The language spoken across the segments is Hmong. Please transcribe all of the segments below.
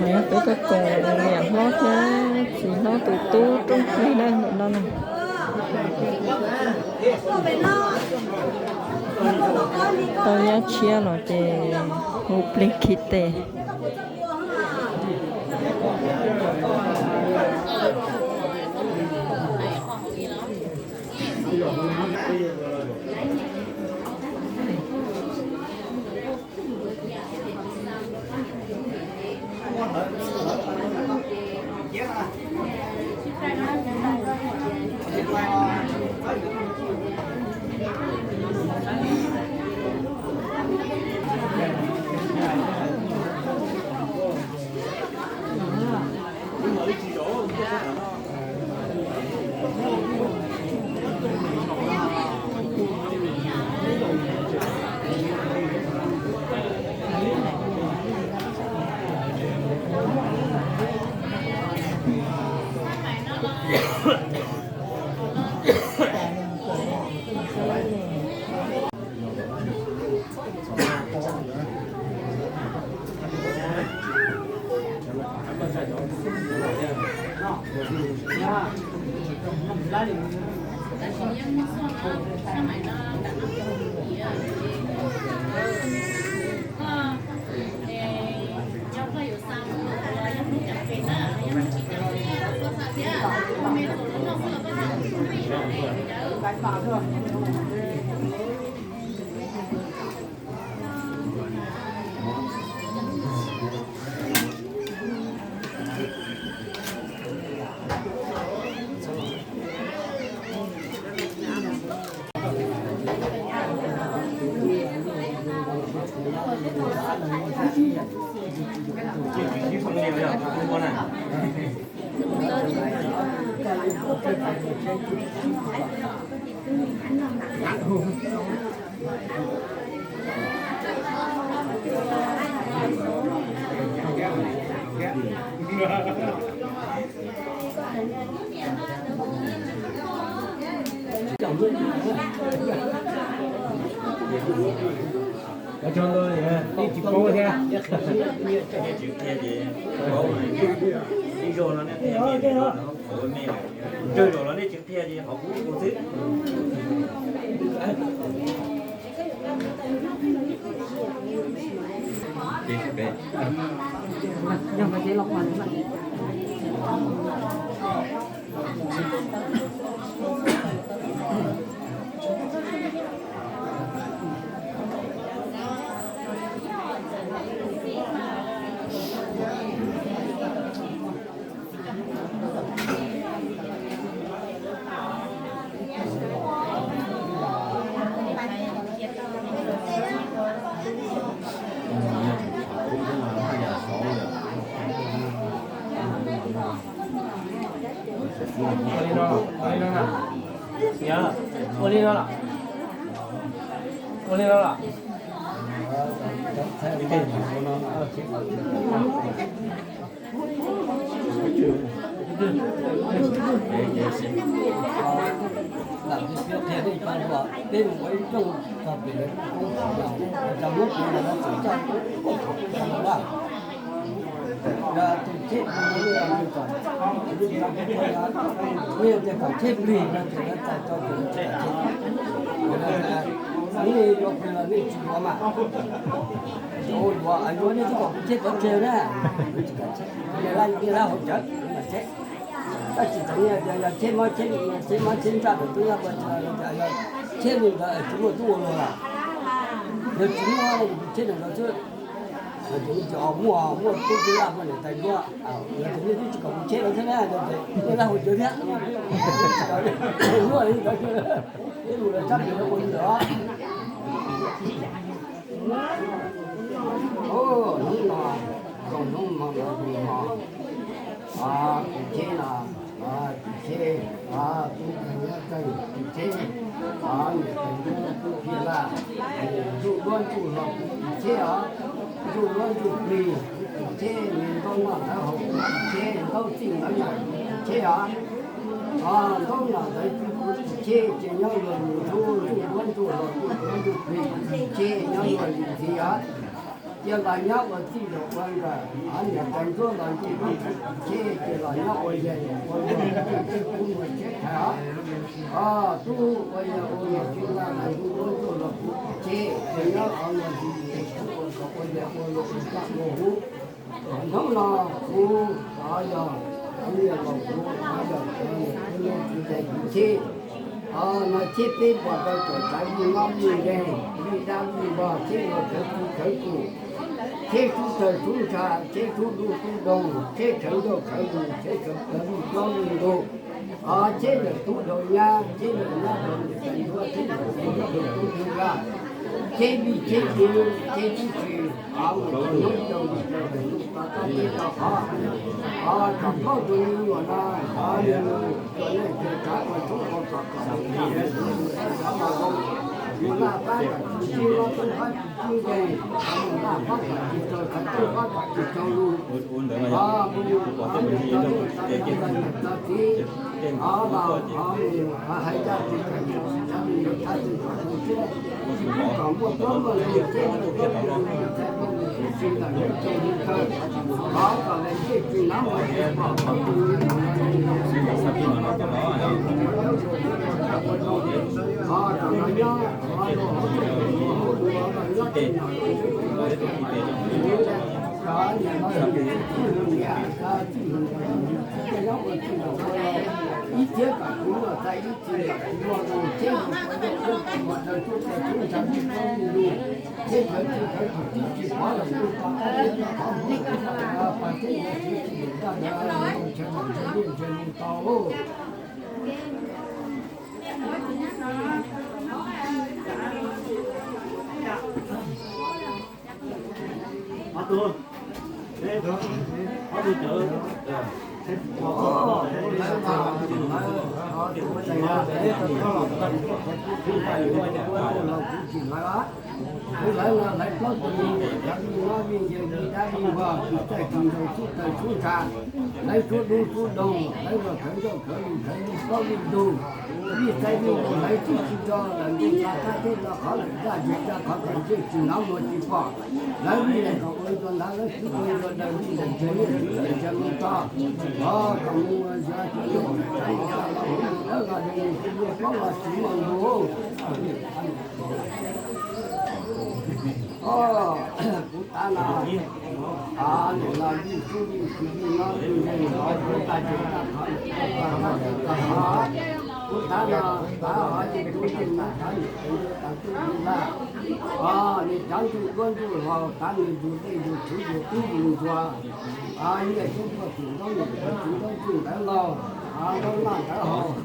Nyob tub tuaj koom niam hlob thiab txiv hlob tus tub rooj plig na ntawm no na. Tau nyab tshiab los ces hu plig khi tes. Cov tsis paub thiab. Ib zaug no nej qhia me, ntawg zaum los nej tsis qhia ces qhov qub xwb. Ua li no, ua li no, ua li no los. Ua li no los. Tus cheb, nej tias kom cheb plig no ces lawv txais tau tus cheb. Nej yuav plig los nej tsis yuav mas, yuav, yuav nej twb kom kuv cheb pov tseg na. Laj, laj hauv cawv mas cheb. Tab sis thaum yog, yog cheb mob, cheb, cheb mob cheb ntsaj ntawm tub nyab pov tseg, yog cheb li ntawd tsis muaj tub ua luag los, yog tsis muaj kuv cheb ntawm no xwb. Yog tias nej tsis muaj, muaj tub, tub laj, muaj niam tais duab, yog tias nej twb tsis kom kuv cheb lawm thiab na, yog tias nej laj hauv cawv thiab, muaj li ntawd, nej mus lawv tsab pem lawv ua li ntawd. Hnub no, hnub no, tus cheb no, tus cheb, tus cheb, niam tais duab, tub Phij Laj, ntsuj duab ntsuj hlau, tus cheb os, ntsuj duab ntsuj plig, tus cheb, niag ntaub noj ntawv haus, tus cheb, ntaub txij ntawv nyob, tus cheb os, ntaub noj ntawv, tus cheb ces nyob luag lus ntsuj, ntsuj duab ntsuj hlau, ntsuj duab ntsuj plig, tus cheb nyob luag lus ntxiv os. Cia los nyob ua txij los ua nkawm, niam tais ntsuab los nce teb tsheb, cia los nyob ua yawg ua luag nce teb kub ua tsheb thaiv. Tub ua yawg ua luag txij laj los ntuj duab ntsuag los puv tsheb, cia nyob qhov no ntxim ntxim tub ua kom ua yawg ua luag ua nraj ua huv. Hnub no kuv yog tus niam laus kuv yog tus niam tus niam tus ntxhais tus txhib. No tsheb peb npog rau caum txawv vij mob vij nkeeg, vij dab vij npog, tsheb ua khawv txij khawv kum, tsheb tub tawg tub ntsha, tsheb tub dub tub doog, tsheb khawv ncauj khawv ntus, tsheb khawv plawv vij plaub vij ntug, tsheb lawm tub dhau nyab, tsheb lawm nyab dhau niam tais ntsuab, tsheb lawm tub dhau tub ntug laj, tsheb vij tsheb yws, tsheb tib si, mus rau hnub rau hli rau tus tus to tab teb to qhov, kom plaub tus me nyuam no, mus rau nej tes tsav ua tshoob ua kos kom mus laj mus tub mus laj mus zoo, mus laj pab kom tsis sib mob tub pab tsis sib nkeeg, mus laj pab kom tsis raug khawv koob pab kom tsis raug lus. Mus rau nej tes tsav tes txiv, los hais zaj tsis kawm tsis txawv li yuav thab tsis kom tus txiaj, tsis pub kom muaj plaub muaj ntug txhiab muaj plaub muaj ntug txhiab muaj ntug tub si ntawm neb txhua tus kawg, thov kom lawv ntsej tsis hnav muag tsis pom plaub tus me nyuam no, kom lawv nyob hauv nruab hauv luag hauv nruab hauv luag, kom lawv nyob tsis nom tsis tswv tsis muaj txoj kev tsis txawj, kom niam no txij hnub niam txij hnub niam txij hnub niam txij hnub niam ib txhiab kom kuv muaj txais ib txhis kom kuv muaj tus txhiab mus kom muaj txoj kev txawj txawj txawj ntshai txawj txawj lus, txhiab khawv txij khawv tus tib tsis pov los kuj pov qab teb qhov mus pas teb mus txhiab tsis mus txaj ntawd mus tshawb los ntshai mus tau. Kuv lawv no lawv plaub tus me nyuam cov vij mob vij nkeeg vij dab vij npog, tsis txawj tsis ntseeg, tub tawg tub ntsha, lawv tub dub tub doog, lawv los khawv ncauj khawv ntus khawv vij plaub vij ntug, vij txais vij ntus, lawv tib tsis nco lawm ntuj tsa kab teb tsa qhov lawm zaj zej zaj qhov kom ntsej tsis hnav muag tsis pom, lawv vij lawm kom ua ntuag ntav, lawv tsis ua ntuag daws, vij lawm ntshe niaj tsis lawm ntshe mus txog, kom mus ua yog tsis lawm tsa los tsa los huv mus dawb los zoo mus tsis muaj plaub los tsis muaj ntug. Kuv tav no, tav no vij tub vij txiv vij mob vij nkeeg los kuv tag tes tag qhov, kuv tav no, tav hov ces kuv yeej mam tav niam tais ntsuab tav tub tub laj, nws cov ntsuj duab ntsuj hlauv tav nws ntug dej ntug txhuv ntug tub ntug ntsuag, nyiaj tub npog txim ntaub num txim ntaub ntsuj ntawv lauj, ntaub naj ntawv haus,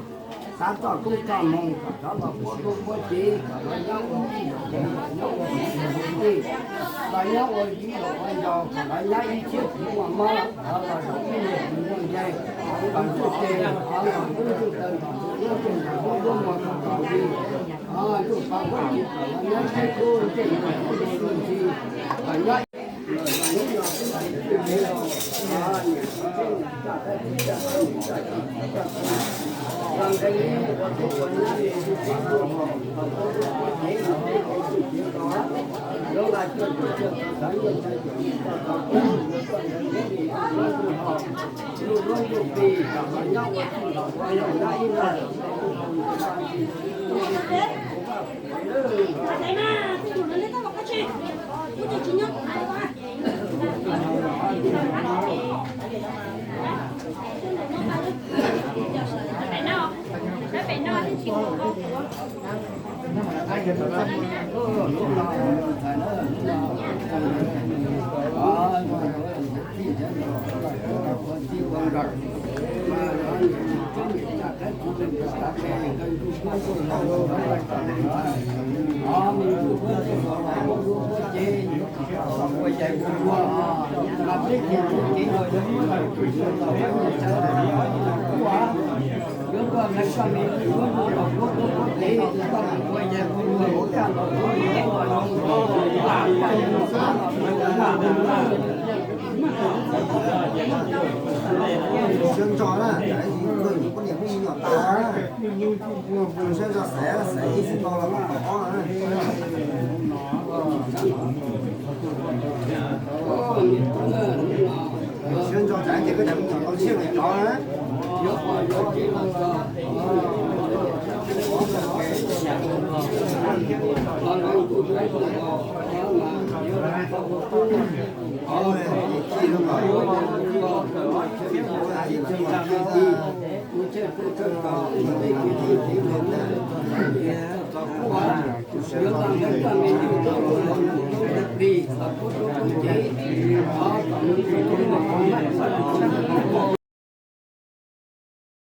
tav txoj koob txoj hmoo kom cov los puab koob puab tsev kom lawv nyob ua txij los nyob ua txij los ua txij, los nyob ua viv los ua ncaus kom lawv nyob ib txhiab tsis muaj mob, los zaum ib niag tsis muaj nkeeg, kom ntsuj tes, kom ntsuj taw ntom ntsuj nyob ntsuj ntom nruab nruab muag kom ntom nti, ntsuj pa nruab tis kom lawv nyob txhiab kub ntsej ntsig kom nyob Siab ntso na, kuv niam kuj nyuam tas, siab ntso xaiv xaiv ib xwb tau los tom ob na.